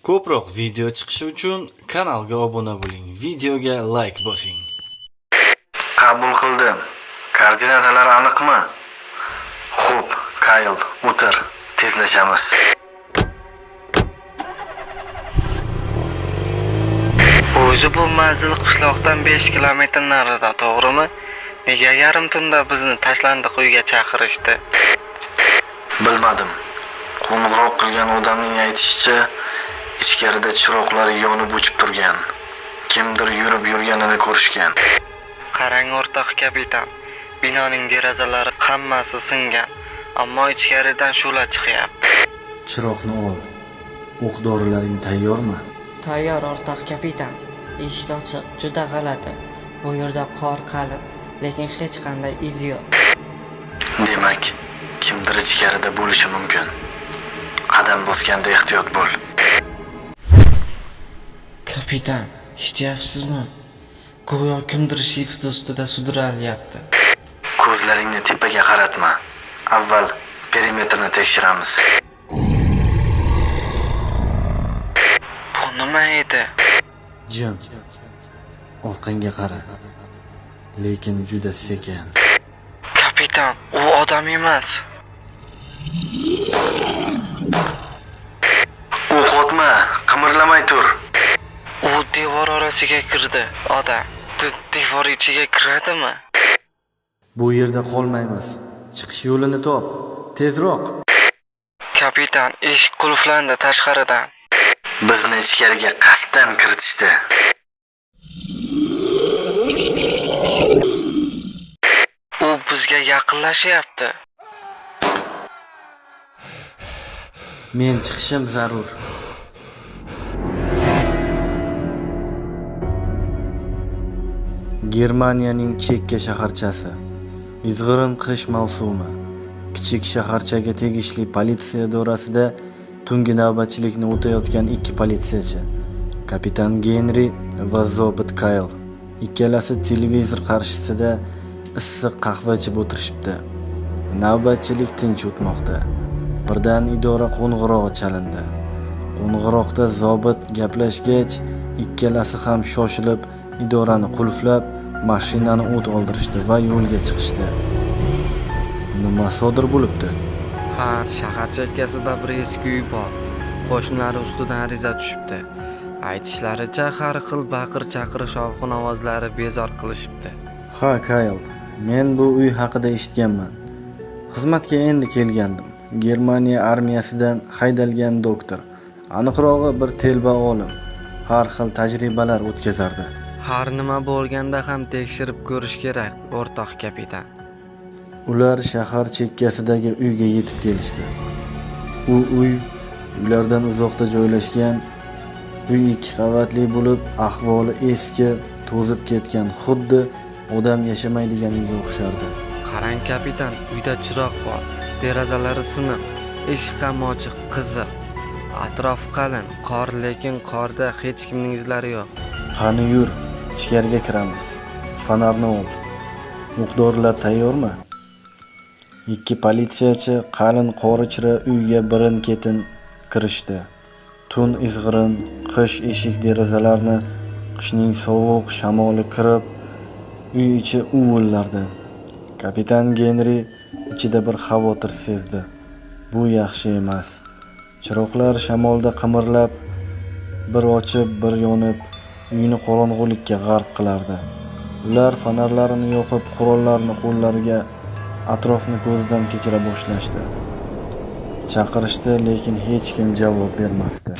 Ko'proq video chiqishi uchun kanalga obuna bo'ling, videoga like bosing. Qabul qildim. Koordinatalar aniqmi? Xo'p, Kayl, o'tir. Tezlashamiz. O'zi bu manzil qishloqdan 5 kilometr narida, to'g'rimi? Nega yarim tunda bizni tashlandiq uyga chaqirishdi? Bilmadim. Qo'ng'iroq qilgan odamning aytishicha, ichkarida chiroqlar yonib o'chib turgan. Kimdir yurib yurganini ko'rishgan. Qarang, o'rtoq kapitan, binoning derazalari hammasi singan, ammo ichkaridan shu'la chiqyapti. Chiroqni ol. O'q dorilaring tayyormi? Tayyor, o'rtoq kapitan. Eshik ochiq, juda g'alati. Bu yerda qor qalin, lekin hech qanday iz yo'q. Demak, kimdir ichkarida bo'lishi mumkin. Qadam bosganda ehtiyot bo'l. Kapitan, eshityapsizmi? Go'yo kimdir shift ustida sudralyapti. Ko'zlaringni tepaga qaratma. Avval perimetrni tekshiramiz. Bu nima edi? Jim. Orqangga qara. Lekin juda sekin. Kapitan, u odam emas. O'q otma, qimirlamay tur. U devor orasiga kirdi. Odam devor ichiga kiradimi? Bu yerda qolmaymiz. Chiqish yo'lini top. Tezroq. Kapitan, eshik qulflandi tashqaridan. Bizni ichkariga qasddan kiritishdi. U bizga yaqinlashyapti. Men chiqishim zarur. Germaniyaning chekka shaharchasi. Izg'irin qish mavsumi. Kichik shaharchaga tegishli politsiya idorasida tungi navbatchilikni o'tayotgan ikki politsiyachi, kapitan Genri va zobit Kayl, ikkalasi televizor qarshisida issiq qahva ichib o'tirishibdi. Navbatchilik tinch o'tmoqda. Birdan idora qo'ng'irog'i chalindi. Qo'ng'iroqda zobit gaplashgach, ikkalasi ham shoshilib idorani qulflab, mashinani o't oldirishdi va yo'lga chiqishdi. Nima sodir bo'libdi? Ha, shahar chekkasida bir eski uy bor. Qo'shnilari ustidan ariza tushibdi. Aytishlaricha, har xil baqir-chaqir, shovqin ovozlari bezor qilishibdi. Ha, Kayl, men bu uy haqida eshitganman. Xizmatga endi kelgandim. Germaniya armiyasidan haydalgan doktor, aniqrog'i bir telba olim, har xil tajribalar o'tkazardi. Har nima bo'lganda ham tekshirib ko'rish kerak, o'rtoq kapitan. Ular shahar chekkasidagi uyga yetib kelishdi. U uy uylardan uzoqda joylashgan. Uy ikki qavatli bo'lib, ahvoli eski, to'zib ketgan, xuddi odam yashamaydigan uyga o'xshardi. Qarang kapitan, uyda chiroq bor, derazalari siniq, eshik ham ochiq, qiziq. Atrof qalin, qor, lekin qorda hech kimning izlari yo'q. Qani yur, ichkariga kiramiz. Fonarni ol. O'q-dorilar tayyormi? Ikki politsiyachi qalin qor ichra uyga birin-ketin kirishdi. Tun izg'irin, qish eshik derazalarni qishning sovuq shamoli kirib, uy ichi uvillardi. Kapitan Genri ichida bir xavotir sezdi. Bu yaxshi emas. Chiroqlar shamolda qimirlab, bir ochib, bir yonib, uyni qorong'ulikka g'arq qilardi. Ular fonarlarini yoqib, qurollarini qo'llariga, atrofni ko'zdan kechira boshlashdi. Chaqirishdi, lekin hech kim javob bermasdi.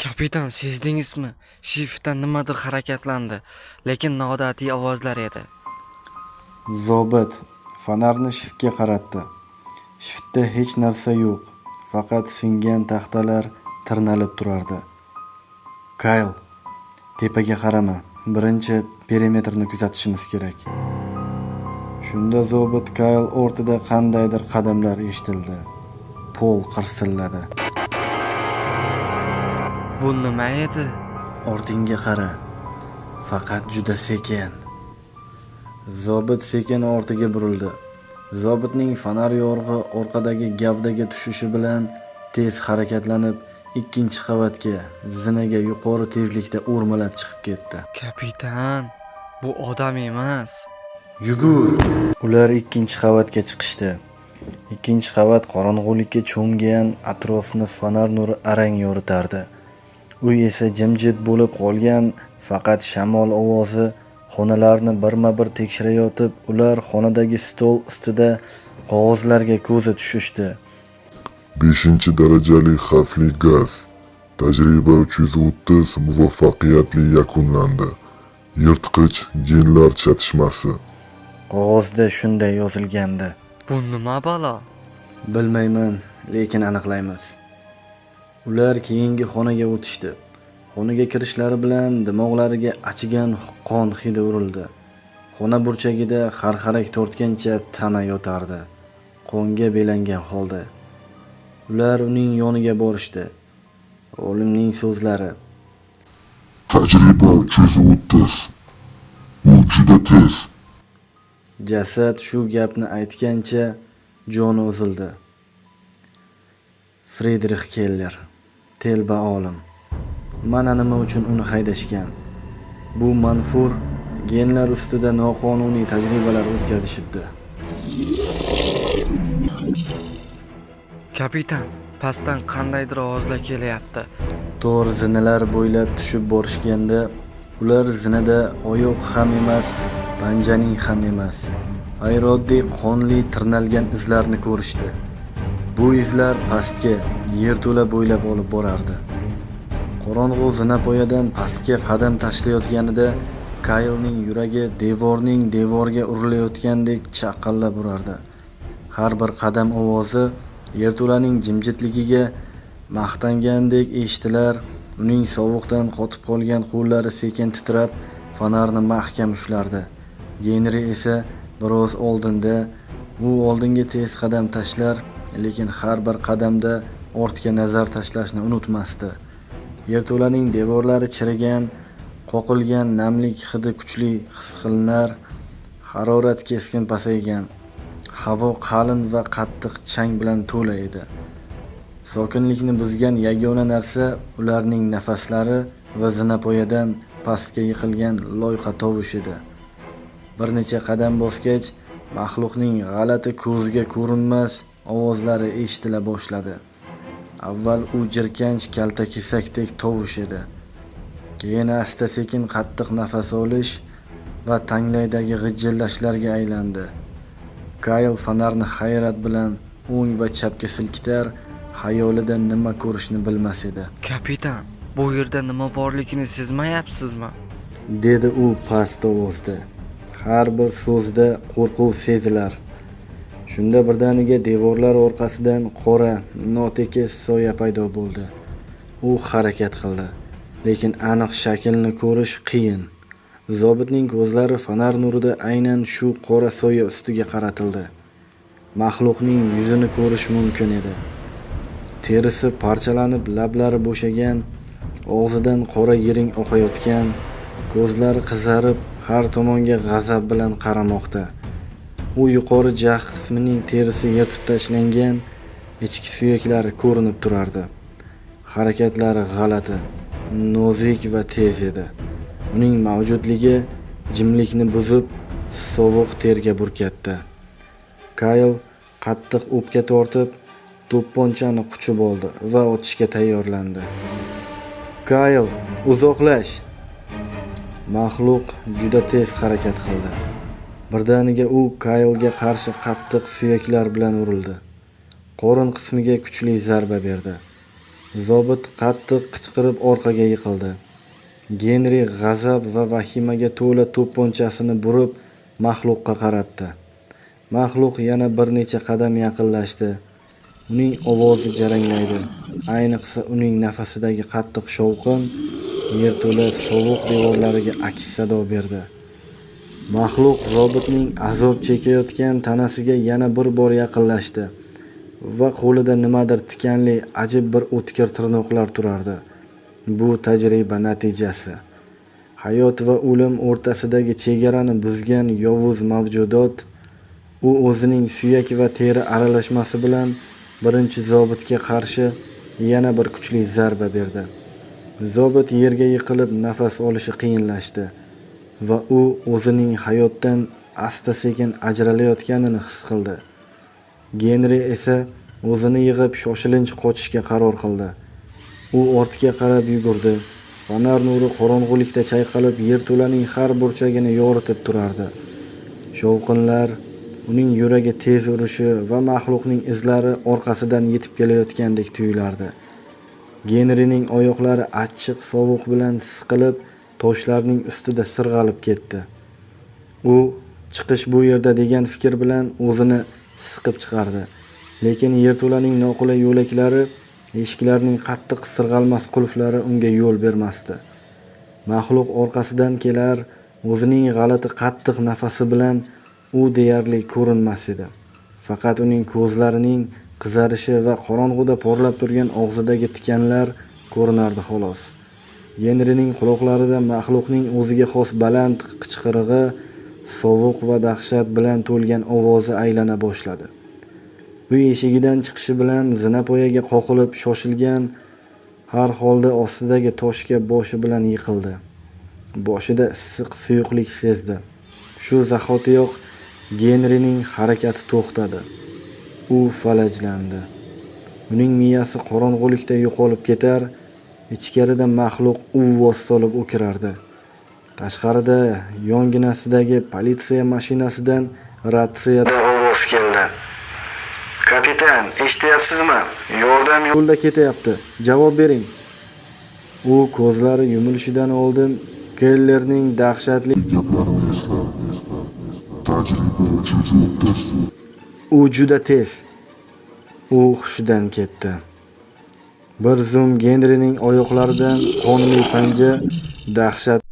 Kapitan, sezdingizmi? Shiftdan nimadir harakatlandi, lekin noodatiy ovozlar edi. Zobit fonarni shiftga qaratdi. Shiftda hech narsa yo'q, faqat singan taxtalar tirnalib turardi. Kayl, tepaga qarama, birinchi perimetrni kuzatishimiz kerak. Shunda zobit Kayl o'rtada qandaydir qadamlar eshitildi. Pol qirsilladi. Bu nima edi? Ortingga qara. Faqat juda sekin. Zobit sekin ortiga burildi. Zobitning fonar yorug'i orqadagi gavdaga tushishi bilan Tez harakatlanib ikkinchi qavatga, zinaga yuqori tezlikda o'rmalab chiqib ketdi. Kapitan, bu odam emas. Yugur! Ular ikkinchi qavatga chiqishdi. Ikkinchi qavat qorong'ulikka cho'mgan, atrofni fonar nuri arang yoritardi. Uy esa jimjit bo'lib qolgan, faqat shamol ovozi xonalarni birma-bir tekshirayotib, ular xonadagi stol ustida qog'ozlarga ko'zi tushishdi. 5-darajali xavfli gaz. Tajriba 330 muvaffaqiyatli yakunlandi. Yirtqich genlar chatishmasi. Qog'ozda shunday yozilgandi. Bu nima balo? Bilmayman, lekin aniqlaymiz. Ular keyingi xonaga o'tishdi. Xonaga kirishlari bilan dimoqlariga achigan qon hidi urildi. Xona burchagida xarxarak tortgancha tana yotardi, qonga belangan holda. Ular uning yoniga borishdi. Olimning so'zlari: Tajriba 330. U juda tez. Jasad shu gapni aytgancha joni uzildi. Fridrix Keller, telba olim. Mana nima uchun uni haydashgan. Bu manfur genlar ustida noqonuniy tajribalar o'tkazishibdi. Kapitan, pastdan qandaydir ovozlar kelyapti. Tor zinalar bo'ylab tushib borishganda, ular zinada oyoq ham emas, panjaning ham emas, g'ayrioddiy qonli tirnalgan izlarni ko'rishdi. Bu izlar pastga, yerto'la bo'ylab olib borardi. Qorong'u zinapoyadan pastga qadam tashlayotganida Kaylning yuragi devorning devorga urilayotgandek chaqillab urardi. Har bir qadam ovozi yerto'laning jimjitligiga maqtangandek eshitilar. Uning sovuqdan qotib qolgan qo'llari sekin titrab, fonarni mahkam ushlardi. Genri esa biroz oldinda, u oldinga tez qadam tashlar, lekin har bir qadamda ortga nazar tashlashni unutmasdi. Yerto'laning devorlari chirigan, qoqilgan namlik hidi kuchli his qilinar, harorat keskin pasaygan. Havo qalin va qattiq chang bilan to'la edi. Sokinlikni buzgan yagona narsa ularning nafaslari va zinapoyadan pastga yiqilgan loyqa tovush edi. Bir necha qadam bosgach, maxluqning g'alati ko'zga ko'rinmas ovozlari eshitila boshladi. Avval u jirkanch kaltakesakdek tovush edi. Keyin asta-sekin qattiq nafas olish va tanglaydagi g'ijillashlarga aylandi. Kayl fonarni hayrat bilan o'ng va chapga silkitar, xayolida nima ko'rishni bilmas edi. Kapitan, bu yerda nima borligini sezmayapsizmi? Dedi u past ovozda. Har bir so'zda qo'rquv sezilar. Shunda birdaniga devorlar orqasidan qora, notekis soya paydo bo'ldi. U harakat qildi, lekin aniq shaklni ko'rish qiyin. Zobitning ko'zlari fonar nurida aynan shu qora soya ustiga qaratildi. Maxluqning yuzini ko'rish mumkin edi. Terisi parchalanib, lablari bo'shagan, og'zidan qora yiring oqayotgan, ko'zlari qizarib, har tomonga g'azab bilan qaramoqda. U yuqori jag' qismining terisi yirtib tashlangan, ichki suyaklari ko'rinib turardi. Harakatlari g'alati, nozik va tez edi. Uning mavjudligi jimlikni buzib, sovuq terga burkatdi. Kayl qattiq o'pka tortib, to'pponchani quchib oldi va otishga tayyorlandi. Kayl, uzoqlash! Maxluq juda tez harakat qildi. Birdaniga u Kaylga qarshi qattiq suyaklar bilan urildi. Qorin qismiga kuchli zarba berdi. Zobit qattiq qichqirib orqaga yiqildi. Genri g'azab va vahimaga to'la to'pponchasini burib maxluqqa qaratdi. Maxluq yana bir necha qadam yaqinlashdi. Uning ovozi jaranglaydi. Ayniqsa uning nafasidagi qattiq shovqin yerto'la sovuq devorlariga aks sado berdi. Maxluq zobitning azob chekayotgan tanasiga yana bir bor yaqinlashdi va qo'lida nimadir tikanli ajib bir o'tkir tirnoqlar turardi. Bu tajriba natijasi. Hayot va o'lim o'rtasidagi chegarani buzgan yovuz mavjudot, u o'zining suyak va teri aralashmasi bilan birinchi zobitga qarshi yana bir kuchli zarba berdi. Zobit yerga yiqilib, nafas olishi qiyinlashdi va u o'zining hayotdan asta-sekin ajralayotganini his qildi. Genri esa o'zini yig'ib, shoshilinch qochishga qaror qildi. U ortga qarab yugurdi. Fonar nuri qorong'ulikda chayqalib, yerto'laning har burchagini yoritib turardi. Shovqinlar, uning yuragi tez urishi va maxluqning izlari orqasidan yetib kelayotgandek tuyulardi. Genrining oyoqlari achchiq sovuq bilan siqilib, toshlarning ustida sirg'alib ketdi. U chiqish bu yerda degan fikr bilan o'zini siqib chiqardi. Lekin yerto'laning noqulay yo'laklari, eshiklarning qattiq sirg'almas qulflari unga yo'l bermasdi. Maxluq orqasidan kelar, o'zining g'alati qattiq nafasi bilan u deyarli ko'rinmas edi. Faqat uning ko'zlarining qizarishi va qorong'uda porlab turgan og'zidagi tikanlar ko'rinardi xolos. Genrining quloqlarida maxluqning o'ziga xos baland qichqirig'i, sovuq va dahshat bilan to'lgan ovozi aylana boshladi. Uy eshigidan chiqishi bilan zinapoyaga qoqilib shoshilgan har holda ostidagi toshga boshi bilan yiqildi. Boshida issiq suyuqlik sezdi. Shu zahotiyoq Genrining harakati to'xtadi. U falajlandi. Uning miyasi qorong'ulikda yo'qolib ketar, ichkarida maxluq uvvos solib o'kirardi. Tashqarida yonginasidagi politsiya mashinasidan ratsiyada ovoz keldi. Kapitan, eshityapsizmi? Yordam yo'lda ketyapti. Javob bering. U ko'zlari yumilishidan oldin Kellerning dahshatli gaplarini esladi. Tajriba 330. U juda tez. U hushidan ketdi. Bir zum Genrining oyoqlaridan qonli panja dahshat